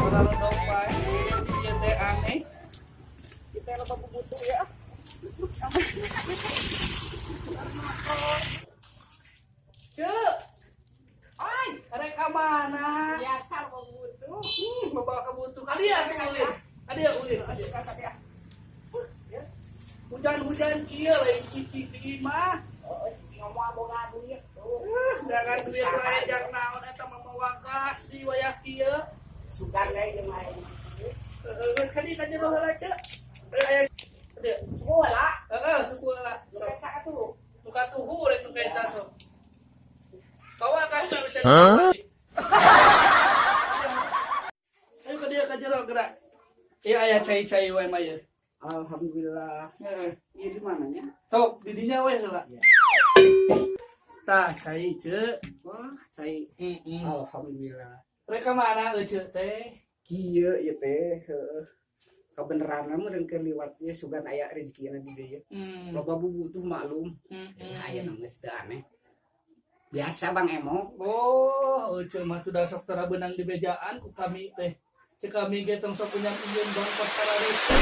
Orang bae ieu teh aneh. Kita loba butuh ya. Cek. Ai, rek ka mana? Biasa loba butuh. Loba kebutuh. Kadieu tuh ulin. Kadieu ulin. Asup ka dia. Ya. Hujan-hujan kieu lain cicing di imah. Oh, cicing ngomong boga duit tuh. Jangan duit wae jang naon eta mah mawa gas di wayah kieu. Sugan we jeung lain. Heeh, geus kadi ka jero heula, Cek. Aya kadieu. Suku heula. Heeh, suku heula. Nu keca atuh. Nu katuhu rek nu keca sok. Bawa gasna bisa. Ayo ka dieu ka jero gerak. Ieu aya cai-cai wae mah ieu. Alhamdulillah. Heeh. Ieu di mananya? Sok di dinya we heula. Ya. Tah cai, Cek. Wah, cai. Heeh. Alhamdulillah. Rek ka mana euceuk teh? Kieu ieu teh, heueuh. Kabeneranna meureun keur liwat ieu sugan aya rezekina di dieu. Loba butuh maklum. Aya nu geus teu aneh. Biasa Bang Emok. Oh, euceuk mah tuh sok tara beunang di bejaan ku kami teh. Cek kami ge tong sok punya minjem bang kos kararitu.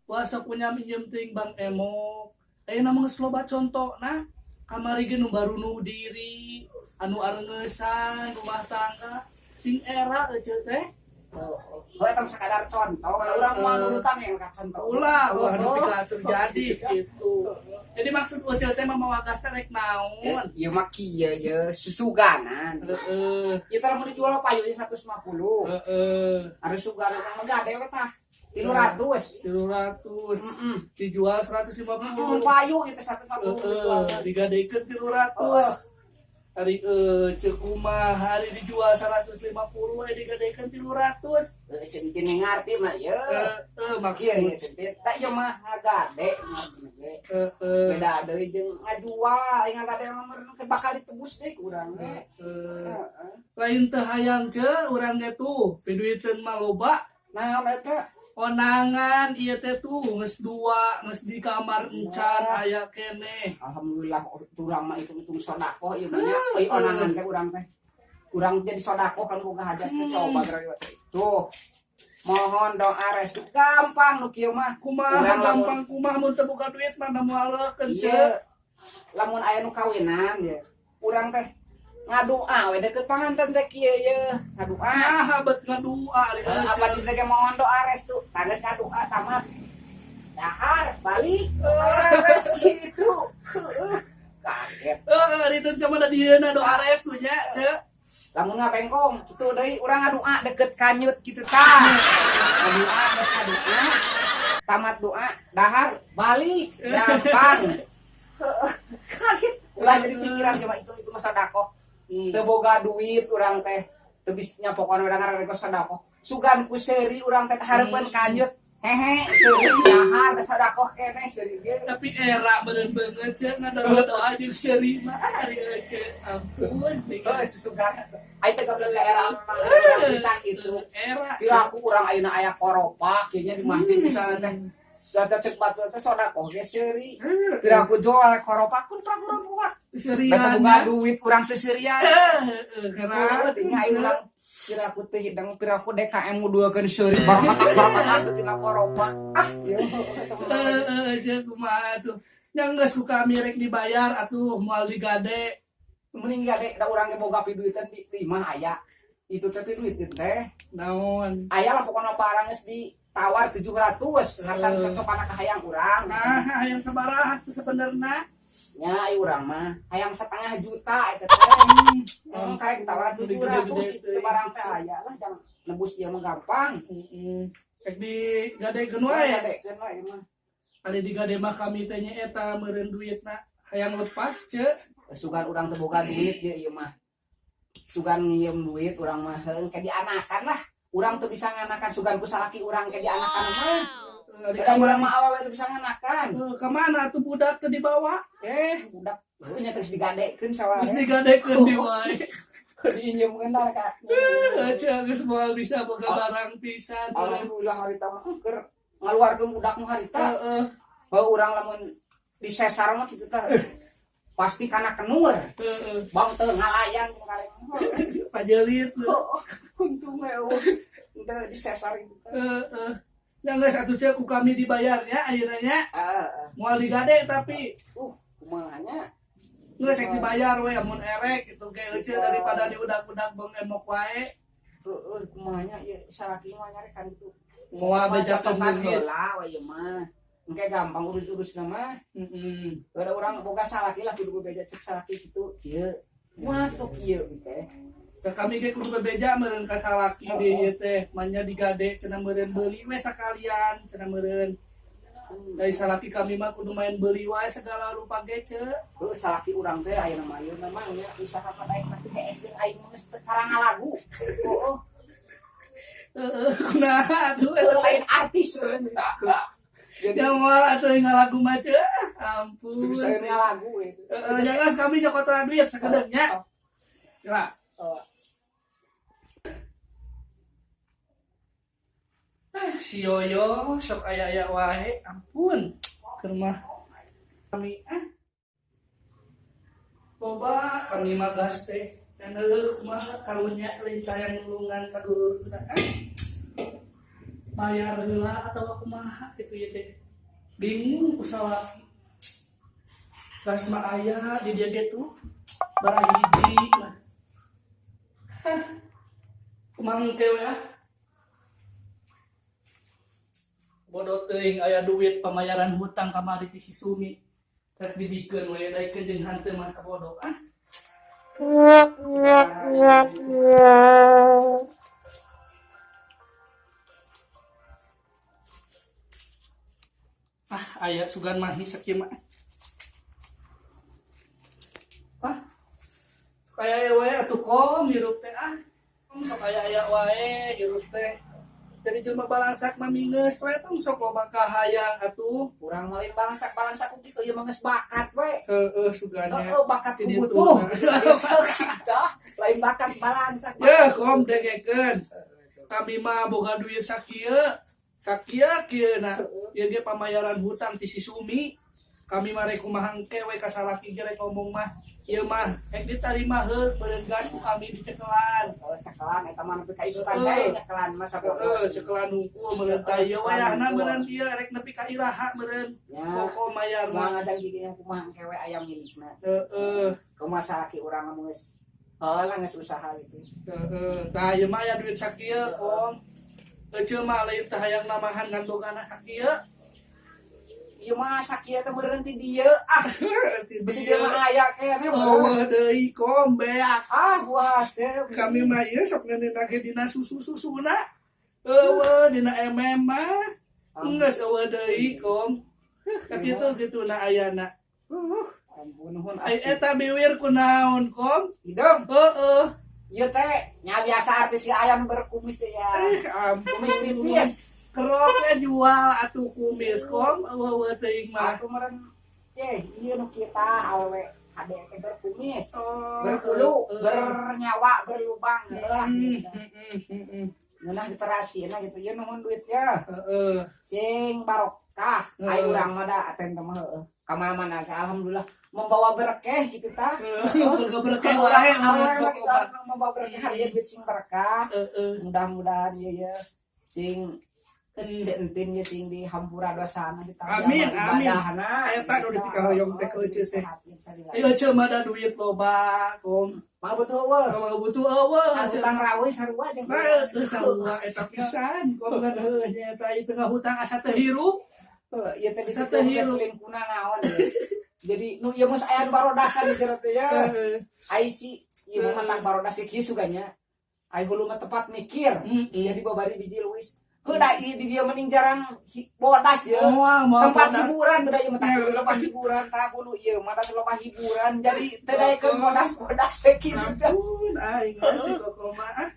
Wah, sok punya minjem teuing Bang Emok. Ayeuna mah geus loba contona. Kamari ge nu baru nu diri, anu arengeusan rumah tangga. Sing era euceuk teh. Oh, eta mah sakadar contoh. Urang mah nurutan yang ka contoh. Ulah, ulah nepi ka terjadi gitu. Jadi maksud euceuk teh mah mawa gas teh rek naon? Ieu mah kieu ye susuganan. Ieu teh lamun dijual payu 150. Harus sugan urang mah gade we tah. 300. 300. Heeh. Dijual 150. Mun payu ieu teh 150 dijual. Heeh, digadekeun 300. Hari ceuk kumaha hari dijual 150 we digadekeun 300. Heuh, centin ngarti mah ye. Heeh, Kieu ye maksud centin. Da ieu mah ngagade ngagade. Beda deui jeung ngajual, aing ngagade mah meureun bakal ditebus deui ku urang ge. Heeh. Heeh. Lain teu hayang ce urang ge tuh piduiteun mah loba. Naon eta? Onangan ieu teh tuh geus dua, geus di kamar encan aya keneh. Alhamdulillah urang mah hitung-hitung sodakoh ieu mah nya. Euy onangan teh urang teh. Urang jadi sodakoh kan boga hajat teh coba geura. Tuh. Mohon doa restu gampang nu kieu mah. Kumaha Urang lamun gampang kumaha mun teu boga duit mah da moal ce. Ieu lamun aya nu kawinan ya. Urang teh ngadoa we deket panganten teh kieu ye ngadoa. Nah, bet ngadua ari Apa di teh mohon doa restu. Tangges ngadoa tamat. Dahar balik. Beres gitu. Kaget. Heeh, ari teu ka mana dieuna doa restu nya, ce. Lamun ngabengkong kitu deui urang ngadoa deket kanyut kitu tah. Ngadoa geus ngadoa. Tamat doa, dahar balik. Gampang. Kaget. Ulah jadi pikiran cuma itu mah sodakoh. Teu boga duit urang teh teu bisa pokona urang ngarareko sodakoh. Sugan ku seuri urang teh hareupeun kanyut. Hehe, seuri dahar geus sodakoh keneh seuri ge. Tapi era meureun beungeut ce ngadoa doa jeung seuri mah ari ce. Ampun. Heuh, susugan. Ai teh gablek era mah bisa kitu. Era. Piraku urang ayeuna aya koropak kieu nya di masjid misalnya teh. Data cek batu teh sodakoh ge seuri. Piraku jual koropak kun piraku urang. Seurian. Batu boga duit urang seserian. Heeh, Heeh, tinggal aing urang piraku teh hidang piraku DKM nguduakeun seuri barokat barokat atuh tina koropak. Ah, ieu. Heeh, ce kumaha tuh. Yang geus ku kami rek dibayar atuh moal digade. Mending gade da urang ge boga piduiteun di imah aya. Itu teh piduiteun teh. Naon? Aya lah pokona barang geus ditawar 700 ngacan cocok kana kahayang urang. Nah, hayang sabaraha tuh sebenarnya? Nya ai urang mah hayang setengah juta eta teh. Karek tawar 700 itu barang teh aya lah jangan nebus ieu mah gampang. Heeh. Rek digadekeun wae. Gadekeun wae mah. Ari digade mah kami teh nya eta meureun duitna hayang lepas ce. Sugan urang teu boga duit ye ieu mah. Sugan nginjem duit urang mah heuh ke dianakan lah. Urang teu bisa nganakan sugan ku salaki urang ke dianakan mah. Ari Urang urang mah awewe teu bisa nganakan. Ka mana tuh budak teu dibawa? Budak heuh nya terus digadekeun sawae. Geus digadekeun di wae. Diinjemkeun lah ka. Ce geus moal bisa boga barang pisan. Alhamdulillah harita mah keur ngaluarkeun budak nu harita. Heeh. Heuh urang lamun disesar mah kitu tah. Pasti kana kenur. Heeh. Bang teu ngalayang kali. Pajelit. Oh, untung we. Eueuh. Henteu disesar gitu. Heeh. Nya geus atuh ceu ku kami dibayarnya ayeuna nya. Heeh. Moal digade tapi Kumaha nya? Geus rek dibayar we amun erek gitu ge euceu daripada diudak-udak bang emok wae. Heeh, kumaha nya ieu salaki mah nyarekan gitu. Moal bejakeun Cocokan leungit. heula we ieu mah. Engke gampang urus-urusna mah. Heeh. Ada orang boga salaki lah kudu bebeja cek salaki gitu kieu. Mah tuh kieu gitu teh. Ke kami ge kudu bebeja meureun ka salaki di ieu teh manya digade cenah meureun beuli we sakalian cenah meureun. Dari salaki kami mah kudu main beuli wae segala rupa ge ceu. Heuh, salaki urang teh ayeuna mah ieu memang nya usaha mah daek tapi hees jeung aing mah geus teu karang ngalagu. Heeh. Heeh, kunaha atuh Heuh, lain artis meureun. Jadi Ya moal atuh ngalagu mah ceu. Ampun. bisa ngalagu gitu. Heeh, jangan kami nyokotan duit sakedeung nya. Lah. Oh. Si Yoyo sok aya-aya wae, ampun. Keur mah kami ah. Loba kami mah gas teh. Dan heueuh kumaha karunya lain hayang nulungan ka dulur teh ah. Bayar heula atawa kumaha kitu ieu teh. Bingung ku salaki. Gas mah aya di dieu ge tuh. Barahiji lah. Hah. Kumaha engke we ah. Bodoh teuing aya duit pamayaran hutang kamari ti si Sumi. Rek dibikeun we daikeun jeung hanteu masa bodoh ah. Ah, aya sugan mahi sakieu mah. Ah. Sok aya aya wae atuh kom hirup teh ah. Kom sok aya aya wae hirup teh. Jadi jelema balangsak mah minges we tong sok loba kahayang atuh. Urang mah lain balangsak-balangsak ku kitu ieu mah geus bakat we. Heeh, sugana. Heeh, bakat ku Jadi butuh. itu. Kita lain bakat balangsak. Ya, kom dengekeun. Kami mah boga duit sakieu. Sakieu kieu na. Ieu ge pamayaran hutang ti si Sumi. Kami mah rek kumaha engke we ka salaki ge rek ngomong mah. Ieu mah rek ditarima heuh beureun gas ku kami dicekelan. Oh, cekelan eta mah nepi ka isukan deui nyekelan mah sabodo. Heeh, cekelan hungkul meureun tah ieu wayahna meureun ieu rek nepi ka iraha meureun. Ya. Pokok mayar Moal mah. ngadang gigina kumaha engke we aya milikna. Heeh. Kumaha salaki urang mah geus heuh lah geus usaha gitu. Heeh, tah ieu mah aya duit sakieu kom. Eceu mah lain teh hayang namahan ngan bogana sakieu. Ieu mah sakieu teh meureun ti dieu ah. Ti Beuti dieu dieu mah aya keneh Eueuh deui kom beak. Ah, puasa. Kami mah ieu sok ngeuneuh ge dina susu-susuna. Eueuh dina MM mah. Geus eueuh deui kom. Sakitu kitu na ayana. Ampun nuhun Ai eta biwir kunaon kom? Hidung. Heeh. Ieu teh nya biasa artis si ayam berkumis ya. Eh, ampun. Kumis tipis. Keroknya jual atuh kumis kom eueuh teuing mah. Aku meureun ye ieu nu kita awewe kade teh berkumis. Oh, Berhulu, heeh. bernyawa, berlubang gitu lah. Heeh. Ngeunah diterasieuna gitu. Ieu nuhun duit ya. Heeh. Sing barokah. Ai Heeh. urang mah da aten teh mah heueuh. Ka mana-mana ge alhamdulillah membawa berkah gitu tah. Berkah-berkah Orang wae orang meureun mah kita membawa berkah hari ieu duit sing berkah. Heeh. Mudah-mudahan ieu ya sing entin ye sing dihampura dosana ditambah Amin, amin. ibadahna. Eta nu dipikahoyong teh ke eceu teh. Teh. Ayo eceu mah da duit loba kom. Mah butuh eueuh. Mah butuh eueuh. Hutang rawe sarua jeung. Nah, heueuh sarua eta pisan kom kan heueuh nya eta ieu tengah hutang asa teu hirup. Heuh, ieu teh Asa bisa teu hirup. lingkungan naon ye. Jadi nu ieu geus aya barodasan di jero teh ya. Heeh. Ai si ieu mah tentang barodas kieu suganya. Ai hulu mah tepat mikir. Jadi babari biji Luis. Heuh da ieu di dieu mending jarang bodas ye. Moal moal Tempat bodas. hiburan teh ieu mah tah loba hiburan tah kudu ieu mah tah loba hiburan jadi teu daekeun bodas-bodas sakitu teh. Ampun aing mah si koko mah ah.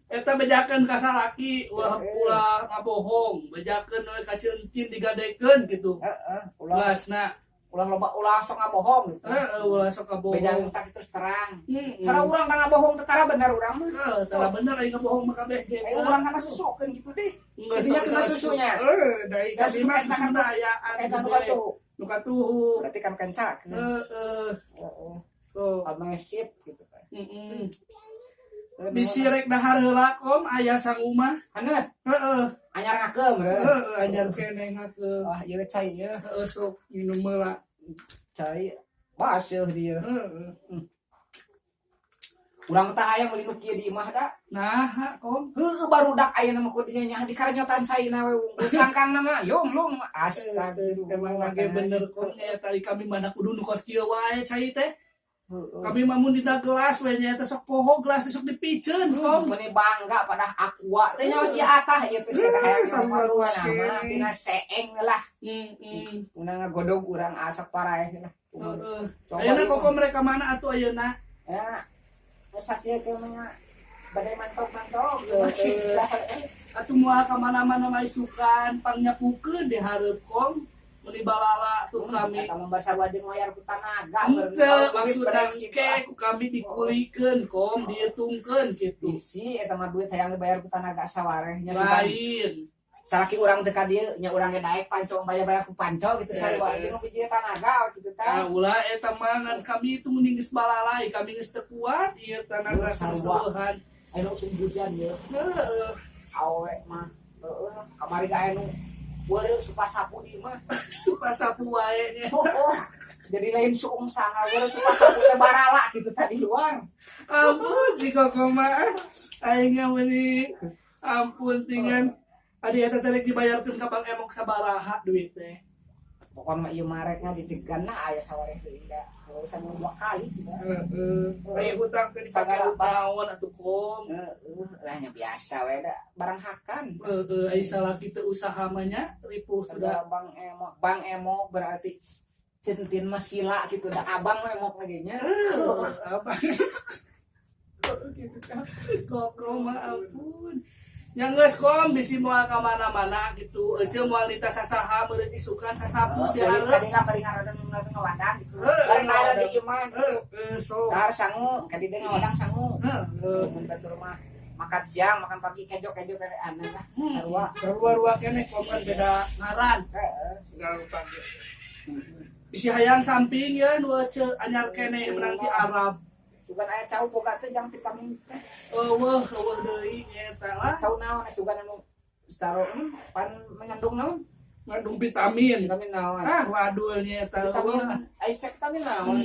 Eta bejakeun ka salaki ulah ulah ngabohong, bejakeun we ka ceuntin digadekeun gitu. Heeh, ulah Gasna. ulah loba ulah sok ngabohong gitu. Heeh, ulah sok ngabohong. Bejang tak terus terang. Heeh. Cara urang da ngabohong teh tara bener urang mah. Heeh, tara bener aing ngabohong mah kabeh ge. Aing urang kana susukeun gitu deh. Geus Isinya kena susunya. Heeh, da Da kami susu mah kan susuna ayaan. Kenca nu katuhu. Nu katuhu. Berarti kan kenca. Heeh. Heeh. So, Amesip gitu teh. heeh. Bisi rek dahar heula, Kom, aya sangu mah. Haneut. Heeh. Anyar ngakeum meureun. Heeh, anyar keneh ngakeum. Wah, ieu cai ieu. Heeh, sok minum heula. Cai baseuh dia. Heeh. Urang tah hayang meuli nu kieu di imah da. Nah, Kom. Heueuh, barudak ayeuna mah kudu nya dikarenyotan caina we wungkul cangkangna mah yum lung, astagfirullah. Emang lagi bener, Kom, nya tadi kami mana kudu nu kos kieu wae cai teh. Heeh. Kami mah mun dina gelas we nya eta sok poho gelas teh sok dipiceun, Kom. Meuni bangga pada Aqua teh nyawa Ciatah ieu teh sia hayang Sama sama kene. Mah tina seeng lah. Heeh. Unang ngagodog urang asap paraeh lah. Heeh. Coba Ayeuna ieu. Koko mereka mana atuh ayeuna? Ya, masa sih teh mah badai mantog-mantog. Heeh. Atuh moal ka mana-mana mah isukan pangnyapukeun di hareup, Kom. Meuni balala tuh kami. Eta mah basa jeung mayar ku tanaga. Henteu, maksudna ke ku kami dikulikeun, Kom, dihitungkeun kitu. Bisi eta mah duit hayang dibayar ku tanaga sawareh nya sugan. Lain. Salaki urang teh ka dieu nya urang ge daek panco bayar-bayar ku panco gitu sarua jeung biji tanaga gitu Ah, tah. Ulah eta mah ngan kami itu mending geus balalai, kami geus teu kuat ieu tanaga Heuh, sarua. sarua. Aya nu usum hujan ye. Heeh. Awe mah heueuh kamari ga aya nu weureu supa sapu di mah. Supa sapu wae nya. Oh. Jadi lain suung sanga weureu supa sapu teh barala gitu tadi luar. Ampun si Koko mah. Aing meuni ampun tingan. Adi eta teh rek dibayarkeun ka Bang Emok sabaraha duit teh? Pokoknya mah ieu marek ngajijigan nah aya sawareh deui da. Urusan dua kali gitu. Heeh. Aya hutang teh dipake naon atuh, Kom? Heeh, lah nya biasa we da barang hakan. Heeh, ai salaki teu usaha mah nya ripuh sudah. Segala Bang Emok, Bang Emok berarti centin mah sila gitu da abang mah emok lagi nya. Apa gitu kan Koko mah, ampun. Yang geus, Kom, bisi moal ka mana-mana gitu. Ece moal nita sasaha meureun isukan sasapu di hareup. Tadi nggak paling ngaradon ngawadang gitu. Heeh, Bareng ada ngawadang. di imah. Heeh, so. Dahar sangu, kadi dia ngawadang sangu. Heeh. Mun batur mah makan siang, makan pagi kejo-kejo kayak aneh lah. Sarua. Sarua-rua keneh, Kom, kan beda ngaran. Heeh. Segala utang ge. Bisi hayang samping ya nu ece anyar keneh menang ti Arab. Sugan aya cau boga teh jang vitamin teh. Eueuh, eueuh deui eta lah. Cau naon sugan anu secara pan mengandung naon? Ngandung vitamin. Vitamin naon? Ah, wadulnya eta. Vitamin ai cek vitamin naon?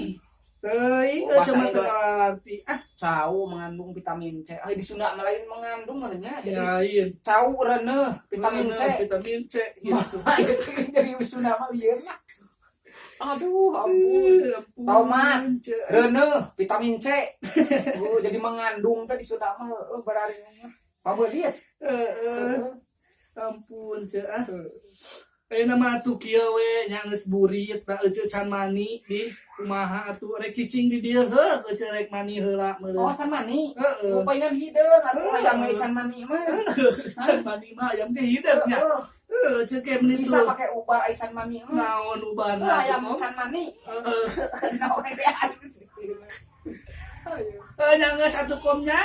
Teuing Oh, bahasa cuma Indo. teu ngarti. Ah, Cau mengandung vitamin C. Ah, di Sunda mah lain mengandung mana nya. Jadi lain. cau reuneuh vitamin C. Vitamin C gitu. Jadi Sunda mah lieur lah. Aduh, ampun. Ampun, Tomat. C. Reuneuh vitamin C. Oh, jadi mengandung teh di Sunda mah heueuh berarti mah. Pabeuli ya. Heeh. Ampun, C. Ah. Ayeuna mah atuh kieu we nya geus burit da ece can mani di kumaha atuh rek cicing di dieu heuh ece rek mani heula Oh, meureun. can mani. Heeh. Oh, palingan hideung atuh hayang we can mani mah. Can mani mah ayam ge hideung nya. Heeh. Heuh, ece ge meuni Bisa tuh. pakai ubar ai can mani mah. Naon ubarna Heuh, ayam atuh, Kom? can mani. Heeh. Naon teh halus. Eh, nya geus atuh, Kom, nya.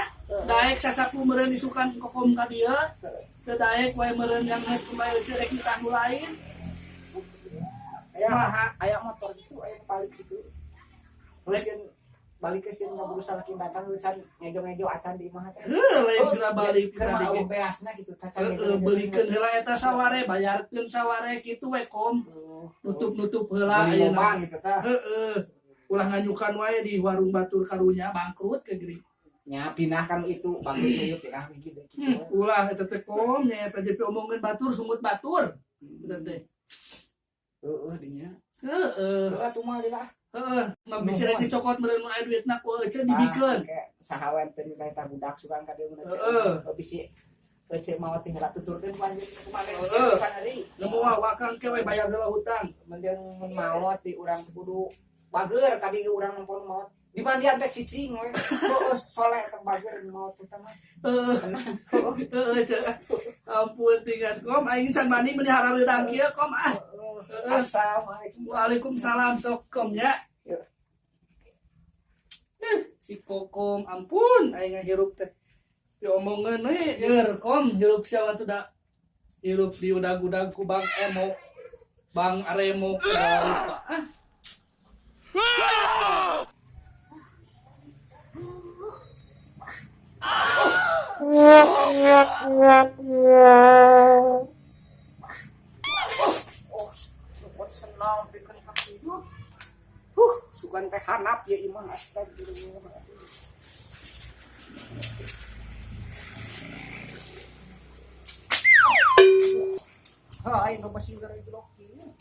Daek sasapu meureun isukan Kokom ka dieu. Teu daek wae meureun yang geus kumaha ece rek nitah nu lain. Aya Kumaha? Aya motor gitu, aya balik gitu. Terus balik ke sini kaburu salaki batang lu can ngejo-ngejo acan di imah teh. Heuh, lain geura balik Keur mah tadi ge. eueuh beasna gitu cacan. Heeh, belikeun heula eta saware, bayarkeun saware kitu we, Kom. Nutup-nutup heula Beli ayeuna. lobang gitu tah. Heeh. Ulah nganyukan wae di warung batur karunya bangkrut ke geri. Nya pindah kan itu bangkrut teh pindah gitu. Ulah eta teh, Kom, nya eta jadi omongkeun batur sungut batur. Eta teh. Heeh dinya. Heeh. Heeh atuh mah lah. Heeh, mah bisa rek dicokot meureun mun aya duitna ku ece dibikeun. Saha we teh minta budak sugan ka dieu mun Heeh. bisi ece mawa teh heula tuturkeun ku anjeun kumaha Heeh. kan hari. Nemu wakang ke we bayar heula hutang. Mending mun maot di urang kudu bager tadi urang nempon maot di mandian teh cicing we heueuh soleh teh bager maot teh mah. Heeh. Tenang. Heeh, ce. Ampun tinggal, Kom, aing can mani meuni harareudang kieu, Kom, ah. Heeh. Assalamualaikum. Waalaikumsalam, sok, Kom, nya. Ya. Eh, si Kokom ampun aing hirup teh. Diomongeun we yer, Kom, hirup sia tuh da hirup di udag-udag ku Bang Emo. Bang Aremo segala rupa. Ah. Oh, buat senang bikin kaki. Sugan teh hanap ya imah, astagfirullah. Hai, nu masih gara jelok kieu.